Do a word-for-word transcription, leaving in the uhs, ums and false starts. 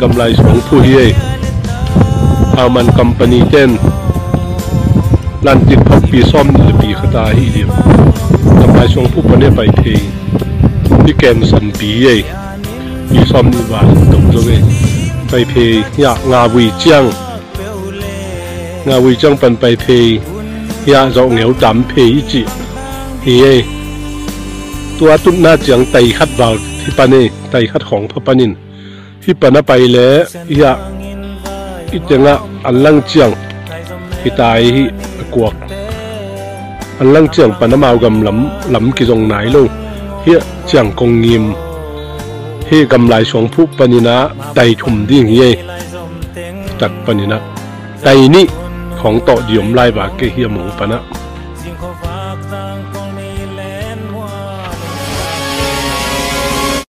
Gamlai suangphuh hi ei. Hauman company ten lantik phakpi sawm nih le pi khat a hi diam. Gamlai suangphuh pan ei pai phei. Hi kem sanpi hi ei. Pi sawm nih val dong zo ei. Pai phei hiah Ngavui ciang. Ngavui ciang pan pai phei hiah zawh ngeu tam phei i cih hi ei. Tua tutna ciang tai khat val hi pan ei, tai khat khawng pha panin. Hi pan a pai le hiah i tengah anlang ciang hi tai hi a kuak. Anlang ciang pan amau gam lam, lam kizong nai lo. Hiah ciang kong ngim hi Gamlai suangphuh paninah tai thum ding hi ei. Tak paninah tai nih khawng tawh di om lai va kei hi a mong panah.